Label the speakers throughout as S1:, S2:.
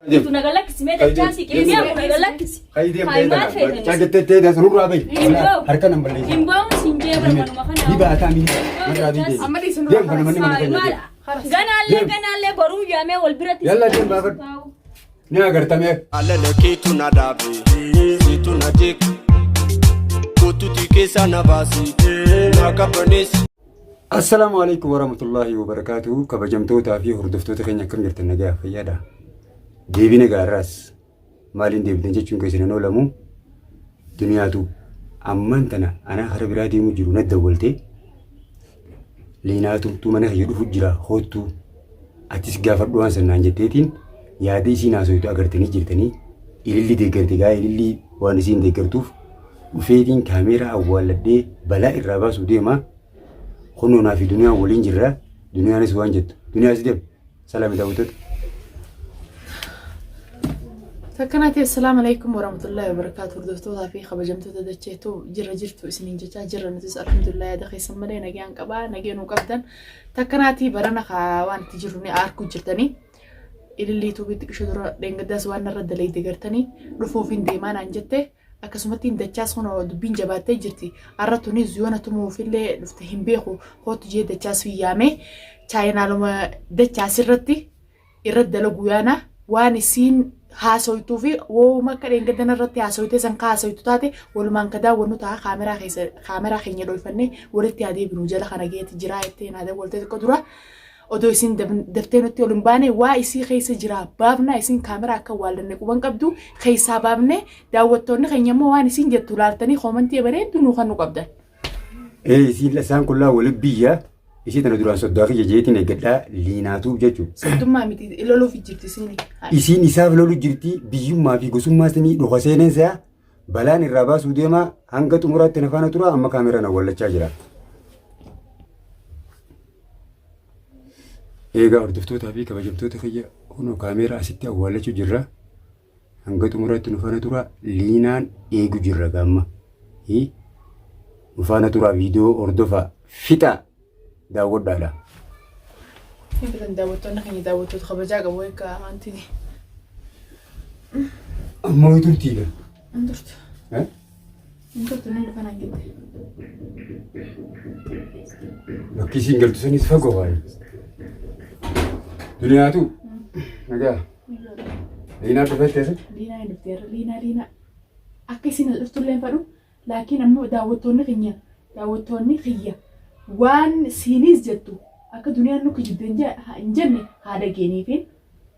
S1: Tu naga lakkisi mee dachaasii qeesii kun naga lakkisi.
S2: Kai deem
S1: Hai maal feetan?
S2: Caagettee teedaa sanurraa bahi.
S1: Hin bahu.
S2: Harka nan balleessi.
S1: Hin bahu siin jee barmanuma kana.
S2: Ni baataa mini. Narraa bii deemi.
S3: Amma dhiisin
S2: Deem kana manni mana
S1: Hai
S2: keenya
S1: maal?
S2: deem.
S1: Ganaallee
S2: Deem.
S1: ganaallee boruu yaamee wal biratti.
S2: Yalla deem baafadhu. Ni agartamee.
S4: Alala keetu na dhaabe, siitu na jeeqe. Kootuuti keessa na baase, na qabbaneesse.
S2: Assalaamu alaikum warahmatullahi wabarakaatuhu kabajamtootaa fi hordoftoota keenya akkam jirtan nagaa fayyaadha. Deebii nagaa irraas maaliin deebitan jechuun keessan hin oolamu. Duniyaatu ammaan tana anaa kara biraa deemu jiru na dawwaltee liinaatumtuu mana kiyya dhufu jira hoottuu atis gaafadhu waan sannaan jetteetiin yaada isiin haasoytu agartanii jirtanii ililli deeggarte gaa ililli waan isiin deeggartuuf dhufeetiin kaameeraa awwaalladhee balaa irraa baasuu deema. Kunoo naa fi duniyaan waliin jirra. Duniyaanis waan jettu. Duniyaa si deem. Salaami daawwattoota.
S3: Takkanaa assalaamu alaikum warahmatullahi wabarakaatu hordoftootaa fi kabajamtoota dacheetu jirra jirtu isiniin jechaa jirra nutis alhamdulillah yaada keessan malee nagaan qabaa nagee nuu qabdan takkanaatii barana kaa waan itti jirru ni arkuu jirtanii ilillii tuubiitti qisha dura dheengaddaas waan narra dalayde gartanii dhufuuf hin deemaa naan jette Akkasumatti dachaas kunoo dubbiin jabaattee jirti. Har'a tunis yoona tumuufillee dhufte hin beeku. Kootu jee dachaas yaame chaayinaaluma dachaas irratti irratti dalagu yaana waan isiin haasoytuu fi wooma akka dheengaddan irratti haasoytee san ka haasoytu taate walumaan ka daawwannu ta'a kaameraa keessa kaameraa keenya dhoyfannee walitti haa deebinu jala kana geeti jiraa jettee naa dawwaltee xiqqoo dura. Odoo isin daftee nutti ol hin baane waa isii keessa jira baafna isin kaameraa akka waallanne quban qabdu keessaa baafne daawwattoonni keenya immoo waan isin jettu laaltanii koomantii bareeddu nuu kan nu qabdan.
S2: Ee isiin isaan kun laa wali biyya isii tana duraan soddaa kiyya jeetiin eeggadhaa liinaatuuf jechuudha.
S3: Soddummaa miti loluuf jirti isin.
S2: Isiin isaaf lolu jirti biyyummaa fi gosummaa isinii dhoka seeneen se'a Balaan irraa baasuu deema hanga xumuraatti na faana tura amma kaameraan awwallachaa jira. Eegaa hordoftootaa fi kabajamtoota kiyya kunoo kaameeraa asitti awwaallachuu jirra. Hanga xumuraatti nu faana tura liinaan eegu jirra gaamma. Nu faana tura viidiyoo hordofaa fixa daawwadhaadha.
S3: Fitan daawwattoonni keenya daawwattoota kabajaa qabu egaa wanti
S2: Ammoo hin turtiidha.
S3: hin turtu. Hin turtu inni dhufa naan jette.
S2: Bakki isiin galtu sanis fagoo waayee. Duniyaatu nagaa. Liinaa dhufee teesse.
S3: Liinaa hin dhufte har'a liinaa liinaa. Akka isin as dhuftu illee hin fedhu. Laakiin ammoo daawwattoonni keenya daawwattoonni kiyya waan siiniis jettu akka duniyaan nu kijibde hin jenne haa dhageeniifiin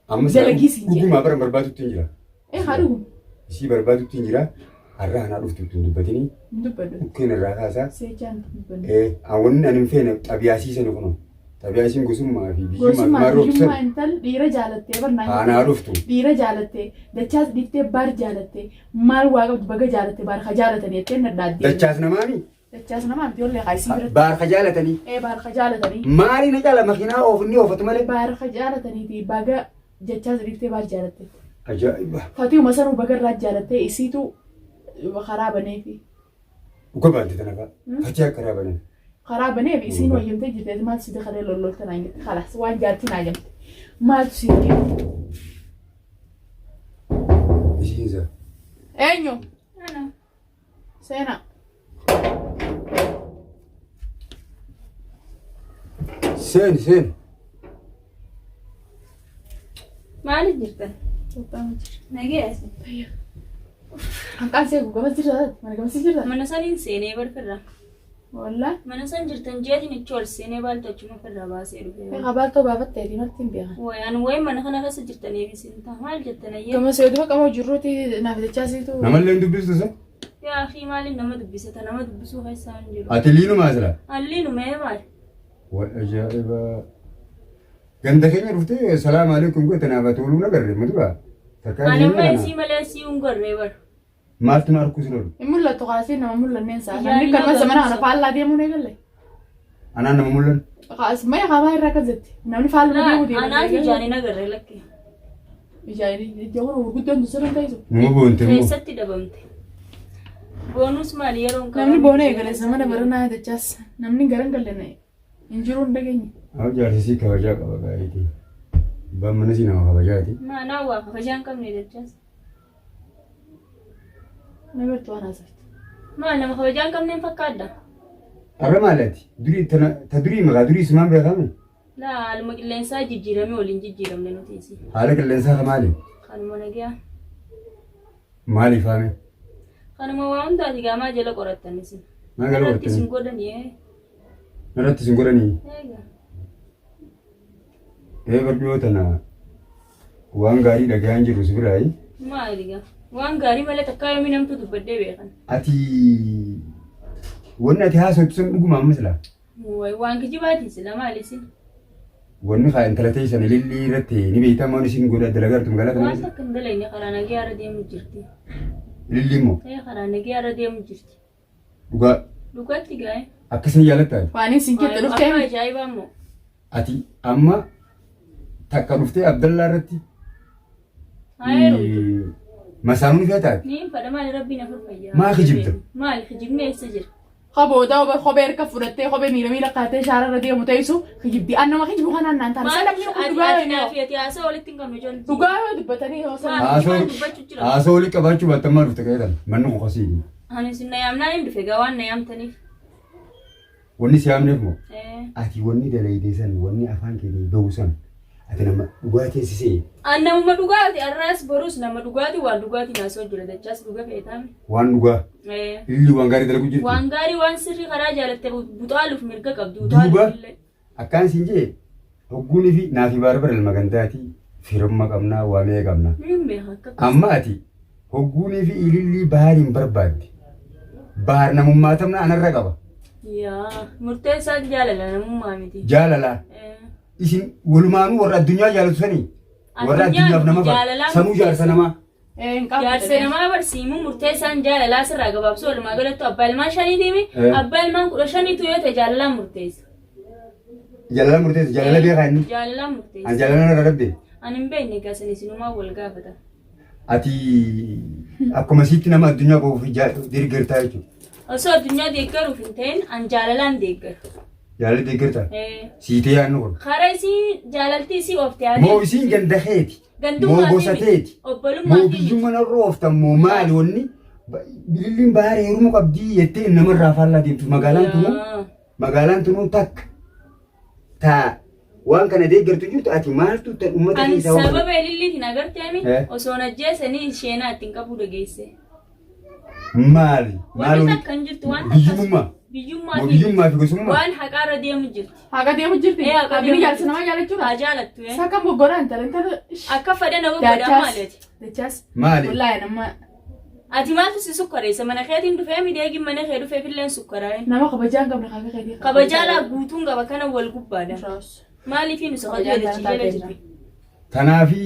S2: Amma
S3: Dalagii siin jedhe.
S2: dhugumaa bara barbaadutti hin jira.
S3: ee haa dhugu
S2: Isii barbaadutti hin jira. Har'a anaa dhuftu ittiin dubbatini.
S3: hin dubbadhu
S2: Dhukkeen irraa kaasaa.
S3: seechaan dubbannu.
S2: Ee wanni ani hin feene xabiyaasiisani kunoo. Xabiyaasiin gosummaa fi biyyummaa fi
S3: Gosummaa
S2: maarroo
S3: biyyummaa
S2: ibsan.
S3: intal dhiira jaalattee barnaan
S2: Haa anaa dhuftu.
S3: dhiira jaalattee dachaas dhiiftee baar jaalattee maal waa qabdu baga jaalatte baar ka jaalatanii jettee nadhaadde.
S2: Dachaas namaami.
S3: Dachaas namaa miti ollee kaa isii biratti.
S2: Baar ka jaalatanii.
S3: Ee baar ka jaalatanii.
S2: Maali na caala makiinaa oofu inni oofatu malee.
S3: Baar ka jaalataniiti baga jechaas dhiiftee baar jaalatte.
S2: Ajaa'iba.
S3: Fatiuma sanuu baga irraa jaalattee isiitu karaa baneefi.
S2: Dhuga baante tana fa'a. Fatii akka karaa banan.
S3: Karaa baneefi isiin wayyamtee jirti ati maaltu si kalee lollolta naan jette kalaas waan jaartiin haajamte maaltu si kennu.
S2: Isiinsa.
S3: Eenyu?
S1: Ana.
S3: Seenaa.
S2: Seeni seeni.
S1: Maaliif jirtan? Nagee asi.
S3: Hanqaan seeku gamas jirta mana gamas jirta.
S1: Mana saniin seenee barfirra.
S3: Wallaa.
S1: Mana san jirtan jeetiin ichi ol seenee baaltu achuma firra baasee dhufe.
S3: Egaa baaltoo baafatteeti malti hin beekan.
S1: Way ani way mana kana keessa jirtaniif isin ta'a maal jettan ayyee.
S3: Gamas yoo duba qamoo jirruuti naaf jechaa siitu.
S2: Namallee hin dubbistu sa?
S1: Yaa akii maaliin nama dubbisata nama dubbisuu keessaa hin jiru.
S2: Ati liinumaa sila?
S1: Alliinuma ee maal?
S2: Wal ajaa'iba. Ganda keenya dhuftee salaam alaikum goote naaf ati ooluu nagarre madura. Takkaa
S1: Ani
S2: jireenya
S1: amma
S2: kana
S1: isii malee sii hin gorree bar.
S2: maaltu na harkuu si lolu?
S3: Hin mul'attu kaasee nama mul'anneen isaa.
S1: Ijaan
S3: Namni
S1: hin
S3: kanuma zamana kana
S1: agarsiisu.
S3: faallaa deemuun eegalle.
S2: Anaan nama mul'an.
S3: Kaas maya kamaa irraa akkas jetti. Namni faallaa deemuu deema.
S1: Anaaf ijaan hin agarre lakki.
S3: Ijaan ija warra gurguddoon tun sirriin ta'isu.
S2: Numa boonte immoo.
S1: Keessatti dhabamte. Boonus maali yeroo hin
S3: Namni boona eegale zamana baranaa jechaas namni garan galle hin jiru hin dhageenye.
S2: Haa jaarsisii kabajaa qaba gaariitii. Abbaan mana sii nama kabajaati.
S1: Maa naa waa kabajaa hin qabne jechaas.
S3: Na beektu waan haasoftu.
S1: Maa nama kabajaa hin qabne hin fakkaadda.
S2: Arra maali ati? Durii tana ta durii maqaa durii sumaan beekame?
S1: Laa haaluma qilleensaa jijjiiramee waliin jijjiiramne nuti isi.
S2: Haala qilleensaa ka maali?
S1: Kanuma nagaa.
S2: Maaliif haame?
S1: Kanuma waa hundaati gaamaa jala qorattan isin.
S2: Maal jala
S1: Irratti isin
S2: qorattanii?
S1: godhanii ee.
S2: Irratti isin godhanii?
S1: Eega.
S2: Ee bardhiyoo tana waan gaarii dhaga'aan jirru si biraayi.
S1: Maali gaa? Waan gaarii malee takkaa yoomii namtu dubbadhee beekan.
S2: Ati wanni ati haasoftu sun dhuguma amma silaa.
S1: Wayi waan kijibaati sila maali isin?
S2: Wanni kaa intala teessan ilillii irratti ni beektaa waan isin godha dalagaa jirtu magaalaa kana
S1: Waan
S2: keessa.
S1: takka hin dalagne karaa nagaa irra deemu jirti.
S2: Ilillii immoo
S1: Ee karaa nagaa irra deemu jirti.
S2: dhugaa
S1: Dhugatti gaa'e.
S2: akkasuma jaalattaa
S3: Waan isin jette dhuftee
S1: Akka ajaa'ibaa immoo.
S2: ati amma takka dhuftee Abdallaa irratti
S1: Haa heerumtu.
S2: masaanuu ni feetaati.
S1: Niin fadha maali rabbiin afur fayyaa.
S2: Maa kijibda?
S1: Maali kijibni eessa jira?
S3: Boodaa kophee harka fudhattee kophee miila miila kaatee shaara irra deemu teessu kijibdi. An nama kijibu kanaan naan taane. Sana namni kun
S1: Ati
S3: dhugaa
S1: ati
S3: yoo
S1: naafi ati haasaa walitti hin qabnu ijoollee.
S3: dhugaa yoo dubbatanii yoo sana.
S1: Maal?
S2: Haasoo
S1: dubbachuu jira.
S2: haasoo walii qabaachuu baattammaa dhufte ka'eetan manni kun kasiini.
S1: Ani isin na yaamnaan hin dhufe gaa waan na yaamtaniif.
S2: Wanni si yaamneef moo
S1: Eh.
S2: ati wanni dalaydee san wanni afaan keetii bahu san ati nama dhugaa teessisee
S1: An namuma dhugaati arraas borus nama dhugaati waan dhugaatiin haasoo jira dachaas dhuga feetaame.
S2: waan dhugaa
S1: Eh.
S2: illi waan gaarii dalagu jirti.
S1: Waan gaarii waan sirrii karaa jaalatte buxaaluuf mirga qabdi
S2: Duuba
S1: utaaluuf illee.
S2: akkaan siin jee hogguunii fi naafi baarbara ilma gandaatii firummaa qabnaa waa meeqa qabnaa.
S1: Niin beeka akka
S2: Amma ati hogguunii fi ilillii baariin barbaadde. Baar namummaa tamna anarra qaba.
S1: Yaa murteessaan jaalala namummaa miti.
S2: Jaalalaa.
S1: Eh.
S2: Isin walumaanuu warra addunyaa jaalatu sanii. Warra
S1: Addunyaa
S2: addunyaaf nama fara.
S1: jaalalaan
S2: Sanuu jaarsa namaa.
S3: Hin qabdu.
S1: Jaarsa namaa barsiimuu murteessaan jaalalaa sirraa gabaabsuu walumaa galattu abbaa ilmaan shaniitiimi
S2: Eh.
S1: abbaa ilmaan 15tu yoo ta'e jaalalaan murteessa.
S2: Jaalala murteessa. Jaalala beekaa inni.
S1: Jaalalaan
S2: An
S1: murteessa.
S2: jaalala narra dhabde.
S1: Ani hin beekne egaa san isinumaa wal gaafata.
S2: Ati akkuma siitti nama addunyaa qofuuf deeggartaa jechuudha.
S1: Osoo addunyaa deeggaruuf hin ta'in an jaalalaan deeggara.
S2: Jaalala deeggartaa.
S1: Eh.
S2: Siitee yaadnu kun.
S1: Karaa isii jaalalti isii oofte haa
S2: Moo
S1: deemtu.
S2: isiin ganda keeti. Moo
S1: Gandummaa
S2: gosa teeti.
S1: Obbolummaa
S2: Moo biyyummaa narra ooftan moo maali wanni bililliin baara heerumuu qabdii jettee namarraa faallaa deemtu magaalaan tunuu magaalaan tunuu takka taa waan kana deeggartu jirtu ati maaltu tan uummata
S1: Ani
S2: keessaa waan kana-
S1: sababa ililliitiin agarteemi
S2: Eh.
S1: osoo najjeesanii isheenaa ittiin qabuu dhageesse.
S2: Maali? Maal
S1: Wanti
S2: wali-
S1: takka hin jirtu waan
S2: Biyyummaa.
S1: Biyyummaa
S2: Moo biyyummaa fi gosummaa?
S1: waan haqaarra deemu jirti.
S3: Haqa deemu jirti.
S1: Eh, haqa
S3: Haqni
S1: deemu
S3: jaarsa
S1: jirti.
S3: namaa jaalachuudha.
S1: Haa jaalattu eh.
S3: Isa kam goggora intala intala.
S1: Akka fedha nama godhaa
S3: Dachaas.
S1: maali ati?
S3: Dachaas.
S2: Maali?
S3: Wallaahi nama
S1: Ati maaltu si sukkareessa mana keetiin dhufee miidhagin mana kee dhufee filleen sukkaraa.
S3: nama kabajaa hin qabne kaaka keetii.
S1: Kabajaa laa guutuun qaba kana wal gubbaadha.
S3: Raas.
S1: Maaliif nu
S3: Kabajaa
S1: sokatee
S3: hin
S1: dachii
S3: taate
S1: jala
S3: jira.
S1: jirti?
S2: Tanaafi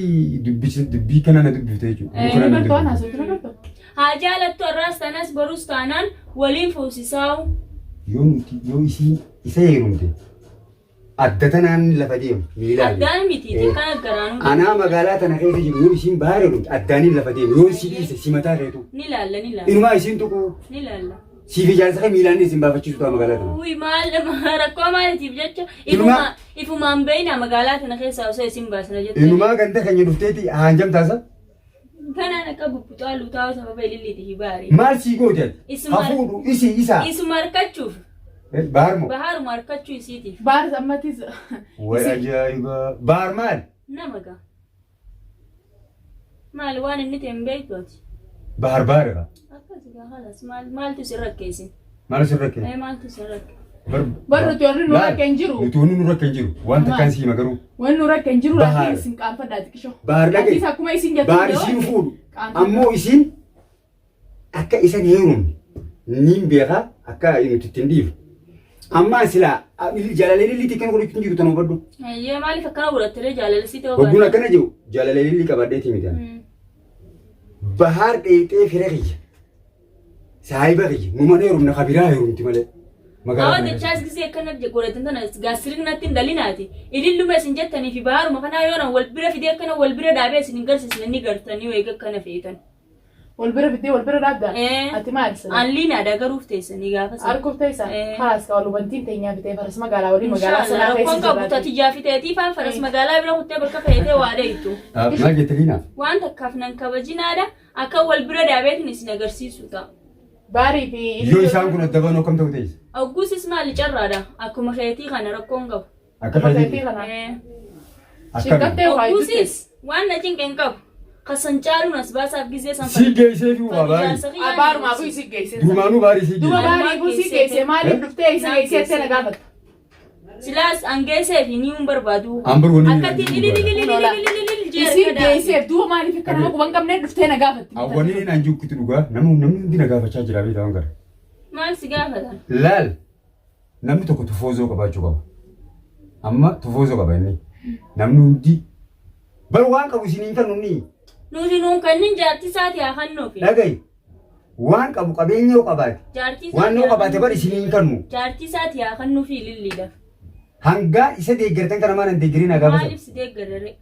S2: dubbii kana na dubbifte jechuudha.
S1: Eh,
S2: Dubbii kana na
S3: Nagartoo
S2: dubbifte.
S3: haasoftu nagartoo.
S1: Haa jaalattu har'aas tanas borus taanaan waliin fuusisaa'u.
S2: Yoo nuti yoo isiin isa heerumte adda tanaan lafa deemu miilaan.
S1: Addaan miti
S2: Eh.
S1: kan garaanuu.
S2: Anaa magaalaa tana keessa jiru yoo isiin baara heerumte addaaniin lafa deemu yoo isii dhiise si mataa keetu.
S1: Ni laalla ni laalla.
S2: Inumaa isiin tuqu
S1: Ni laalla.
S2: siif ijaarsa kee miilaan isin baafachiisu ta'a magaalaa tana.
S1: Uy maal rakkoo maaliitiif jecha
S2: Inumaa-
S1: ifuma ifumaan beeyna magaalaa tana keessaa osoo isin baasna jette.
S2: Inumaa ganda keenya dhufteeti haanjam taasa.
S1: Kanaan akka bubbuxaa luutaa sababa ililliiti hibaari.
S2: Maal sii goote ati?
S1: Isuma-
S2: Hafuudhu isii isaa.
S1: Isuma harkachuuf
S2: Eh, Baar moo?
S1: bahaaruma harkachuu isiitiif
S3: Baar ammatis.
S2: Way ajaa'iba. Baar maal?
S1: nama gaa. Maali waan inni ta'e hin beektu ati.
S2: Baar baar.
S1: Akkas gaa halas maal maaltu isin rakkeessin?
S2: Maal isin rakkee?
S1: Ee maaltu isin rakke?
S3: Bar nuti warri nu rakke hin jiru.
S2: Nuti warri nu rakke hin jiru. Waan takkaan siima garuu.
S3: Wanni nu rakke hin jiru
S2: Bahaar.
S3: laakiin isin qaanfadhaa xiqqishoo.
S2: Baar dhaqe.
S3: Atis akkuma isin jettu
S2: Baar
S3: yoo
S2: isiin
S3: ta'e,
S2: fuudhu.
S3: qaanfadhaa.
S2: Ammoo isiin akka isan heerumne niin beekaa akka nuti ittiin dhiifnu. Amma silaa jaalala ilillii kan godhachuun jiru tan hubadhu.
S1: Eeyyee maaliif akkana godhattiree jaalalli ta'uu
S2: Hogguun akkana jiru jaalala ilillii qabadheetii miti.
S1: Mm.
S2: Bahaar dheexee fira kiyya. Saahiba kiyya. Nu mana heerumne kabiraa heerumti malee. Magaalaa
S1: Awwa
S2: kana keessa.
S1: dachaas gisee akkana godhatan tana gaasiriin natti hin dhalinaati. Ililluma isin jettanii fi baharuma kanaa yoo wal bira fidee akkana wal bira dhaabee isin hin garsiisne ni gartanii eega akkana feetan.
S3: Wal bira fiddee wal bira dhaabdaa?
S1: Eh.
S3: Ati maal sana?
S1: An liinaadha garuuf teessanii gaafa sana.
S3: Arguuf teessa?
S1: Eh.
S3: Halaas ka wal hubantiin teenyaa fitee faras magaalaa waliin magaalaa
S1: Inshaallah
S3: sanaa
S1: rakkoon
S3: keessa
S1: qabu
S3: jiraate.
S1: tatiyyaa fiteetii faan faras magaalaa bira kuttee bakka feetee waa dheeytu.
S2: Maal jette Liinaa?
S1: Waan takkaaf nan kabajinaadha akka wal bira daabeetiin isin agarsiisu ta'a.
S3: Baarii fi
S2: Yoo isaan kun adda baanoo akkam ta'u teessa?
S1: Ogguusis maali carraadha akkuma keetii kana rakkoon qabu.
S2: Akka
S3: Keetii
S2: keetiiti.
S3: kana.
S1: Eh.
S2: Akkami?
S3: Shinqattee waa itti
S1: Ogguusis waan na cinqe hin qabu. Kasan caaluun as baasaaf gizee san
S2: Si geessee fi waa baarii.
S3: Abaarumaa fi isi geesse.
S2: Durumaanuu baarii si
S3: Duba
S2: geesse.
S3: baarii fi isi geesse maaliif dhuftee isa geesse jettee na gaafatta.
S1: Silaas an geessee fi ni hin barbaadu.
S2: An bar wani
S1: Akkatti ilililililililililil
S3: Isi geesseef duuba maaliif akka nama quban qabnee dhuftee na gaafatti.
S2: Awwaniin hin anjuu kutu dhugaa nama namni hundi na gaafachaa jira beektaa waan gara.
S1: Maal si gaafatan?
S2: Laal namni tokko tufoozoo qabaachuu qaba. Amma tufoozoo qaba inni. Namni hundi bar waan qabu isin hin kennu inni.
S1: Nuti nuun kannin jaartii isaati haa kennuufi.
S2: Dhagayi waan qabu qabeenya yoo qabaate
S1: Jaartii
S2: waan yoo qabaate bar isin hin kennu.
S1: Jaartii isaati haa kennuufi ililliidha.
S2: Hangaa isa deeggartan kana maal hin deeggarin haa gaafatan.
S1: Maaliif si deeggarre?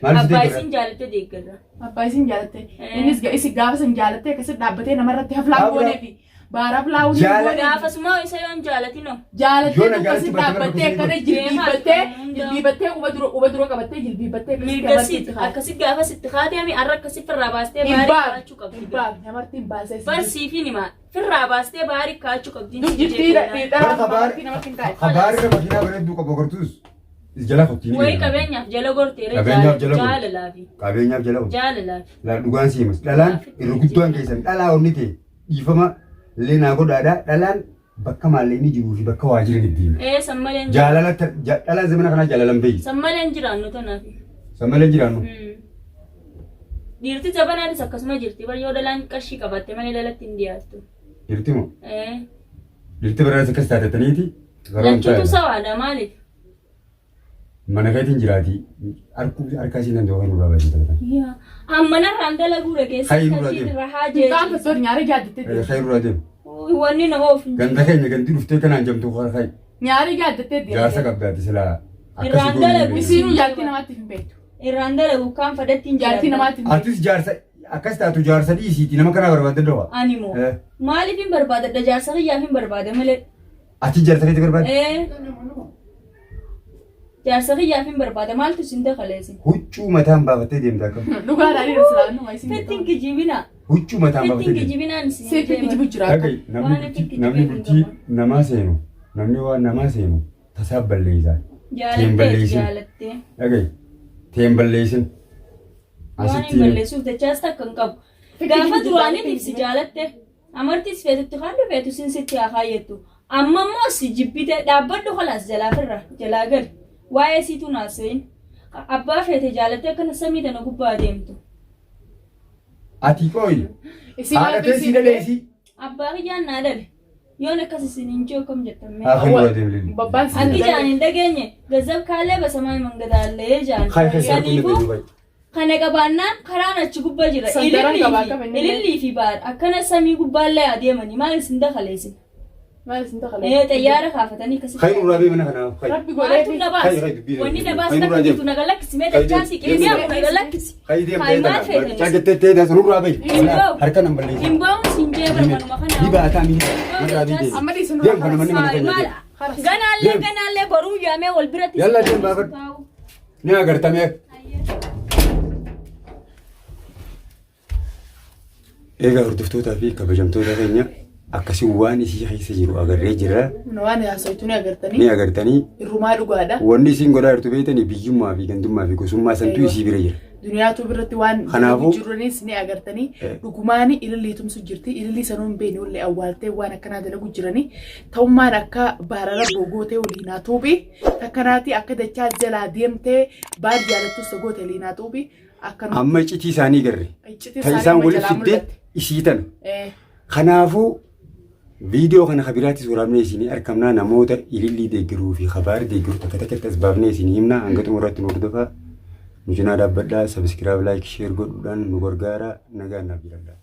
S2: Maaliif si
S1: Abbaa
S2: deeggarra?
S1: isin jaalatte deeggarra.
S3: Abbaa isin jaalatte. Innis isi gaafa isin jaalatte akkasitti dhaabbatee namarratti haflaa
S2: Dhaabra.
S3: gooneefi. Baara haflaa waliin
S2: Jaala-
S3: gooneefi.
S1: Gaafasuma isa yoon jaalatinoo.
S3: Jaalattee
S2: Yoo na
S3: tokko
S2: jaalatti
S3: si
S2: bakka
S3: dhaabbattee
S2: bakka
S3: akkana
S2: isin
S3: jilbiibbattee
S1: Deemaa.
S3: jilbiibbattee quba dura quba dura qabattee jilbiibbattee akkasitti
S1: Mirga
S3: amartii
S1: siiti
S3: itti kaa'e.
S1: akkasi gaafa sitti kaatee mi arra akkasi firraa baastee
S3: Hin
S1: baarii
S3: baafne
S1: kaachuu qabdi.
S3: hin baafne amartii hin baasee.
S1: Barsiifi nima firraa baastee baarii kaachuu qabdi.
S3: Dur jirtii
S2: Bar
S3: dhiidhaa
S2: kabaar
S3: amartii namatti hin kaa'e.
S2: kabaarra makiinaa bareedduu qabu agartuus jala kottiin.
S1: Wayi qabeenyaaf jala gorteera
S2: Qabeenyaaf jala gorte.
S1: jaalalaafi
S2: Qabeenyaaf jala gorte.
S1: jaalalaafi.
S2: Laal dhugaan si himas. Dhalaan irra guddaan keessan dhalaa onni ta'e dhiifama illee naa godhaadha. Dhalaan bakka maallaqni jiruu fi bakka waa jiran ittiin.
S1: Ee sammaleen
S2: Jaalala dhalaan zamana kanaa jaalalan beeyi.
S1: sammaleen jiraannu tanaafi.
S2: Sammalee jiraannu.
S1: Dhiirti jabanaanis akkasuma jirti bar yoo dhalaan qarshii qabaatte malee dhalatti hin dhiyaattu.
S2: Dhiirti moo?
S1: Ee
S2: Dhiirti baraas akkas taatataniiti.
S1: lachuutu sawaadha maaliif?
S2: Mana keetiin jiraati. Harkaa isiin danda'u kan nurraa baasii taatan.
S1: Yaa ammanarraan dalaguudha keessatti
S2: Hayi nurraa
S1: achiin
S2: deemu.
S1: irra haa jeetu.
S3: Qaama soor nyaara jaaddattee deemti.
S2: Khayru irraa deemu.
S1: Wanni nama of hin
S2: Ganda keenya gandi dhuftee kanaan jamtu khayi.
S3: Nyaara jaaddattee deemti.
S2: Jaarsa qabdaati silaa.
S1: Irraan dalagu.
S3: Isiinuu jaartii namaatti hin beektu.
S1: Irraan dalagu kaan fadhatti hin
S3: Jaartii namaatti hin beektu.
S2: Atis jaarsa akkas taatu jaarsa dhiisiiti nama kanaa barbaadde dho'a.
S1: Ani moo maaliif hin barbaadadha jaarsa kiyyaaf hin barbaada malee.
S2: Ati jaarsa keetti barbaadde?
S1: Ee jaarsa kiyyaaf hin barbaada maaltu isin dakaleessin?
S2: Huccuu mataan baafattee deemta akkam.
S3: Dhugaadhaan dhiira silaa isin
S1: Fettiin kijibina.
S2: Huccuu mataan baafattee
S1: Fettiin
S2: deemta.
S1: kijibinaan isin
S3: Seefi kijibu jira akka.
S2: Dhaga'i namni
S1: Waan
S2: bultii
S1: itti
S2: namni
S1: kijibee
S2: bultii namaa seenu namni waan namaa seenu tasaaf balleessa. Teen
S1: Jaalattee
S2: balleessin.
S1: jaalattee.
S2: Dhaga'i teen balleessin.
S1: Waan hin
S2: Asitti
S1: balleessuuf dachaas takka hin qabu. Gaafa duraaniitiif si jaalatte amartiis feetutti kaan dhufeetu sin sitti haa kaayyattu. Amma immoo si jibbite dhaabbadhu kalaas jalaa firra jalaa gali. Waa'ee siitu naasa'in. Abbaa feete jaalattee akkana samii tana gubbaa deemtu.
S2: ati qooyi.
S3: Isin
S2: Haadha
S3: maaltu
S2: tee si
S3: isin
S2: dhaleessi.
S1: Abbaa kiyyaan naa dhale. Yoon akkas isin hin jiru akkam jettan mee?
S2: Haa kan deemu lilli.
S3: Babbaan si
S1: Akki jaan hin dhageenye gazzab kaalee basamaa mangadaallee jaan.
S2: Kai kai sarkuun
S1: Saniifuu
S2: deemu bai.
S1: kana qabaannaan karaan achi gubbaa jira.
S3: Sandaran qabaa qaba inni.
S1: Ilillii fi baar akkana samii gubbaallee adeemanii maal isin dakaleessin?
S3: Maal isin takale?
S1: Ee xayyaara kaafatanii akkasitti.
S2: Kai nurraa bee mana kanaa. Kai.
S3: Rabbi godhee
S1: Maaltu
S3: fi
S1: na
S2: Kai
S1: baasa?
S2: kai dubbii.
S1: Wanni na baasa
S2: Kai nurraa
S1: takka jirtu
S2: deemu.
S1: naga lakkisi mee
S2: Kai
S1: dachaasii
S2: deemu.
S1: qeebiyaa kun naga lakkisi.
S2: Kai deemu.
S1: Kai maal feetanis?
S2: Caagettee teedaa nurraa bee.
S1: Hin bahu.
S2: Harka nan balleessin.
S1: Hin bahuun siin jee barmanuma kana.
S2: Ni baataa mi. Nurraa bee deemu.
S3: Amma dhiisin
S2: Deemu kana manni mana keenya
S1: Maal?
S2: deemu.
S1: Ganaallee
S2: Deemu.
S1: ganaallee boruu yaamee wal biratti.
S2: Yalla deemu baafadhu. Ni agartamee. Egaa hordoftootaa fi kabajamtoota keenya akkasii waan isii keessa jiru agarree jirra.
S3: Waan haasoftu ni
S2: Ni
S3: agartanii.
S2: agartanii
S3: Irrumaa dhugaadha.
S2: wanni isiin godhaa jirtu beektanii biyyummaa fi gandummaa fi gosummaa santuu isii bira jira.
S3: Duniyaatu biratti waan
S2: Kanaafuu-
S3: jiranis ni agartanii
S2: Eh.
S3: dhugumaani ililliitumsu jirti ilillii sanuu hin beekne wallee awwaaltee waan akkanaa dalagu jiranii ta'ummaan akka baarara gootee waliin haa tuubi takkanaati akka dachaa jalaa deemtee baar jaalattus goote waliin haa tuubi akka
S2: Amma iccitii isaanii garre.
S3: iccitii
S2: Ta
S3: isaanii
S2: isaan
S3: amma
S2: waliif
S3: jalaa
S2: fiddee
S3: mul'atte.
S2: isii tana.
S3: Eh,
S2: Kanaafuu viidiyoo kana kabiraatti suuraa isinii argamnaa namoota ilillii deeggaruu fi kabaar deeggaruu takka takkatti as baafnee isinii himna hanga xumuraatti nu hordofaa. Nu cinaa dhaabbadhaa sabiskiraayib laayik sheer godhuudhaan nu gargaaraa nagaan naaf jiraadhaa.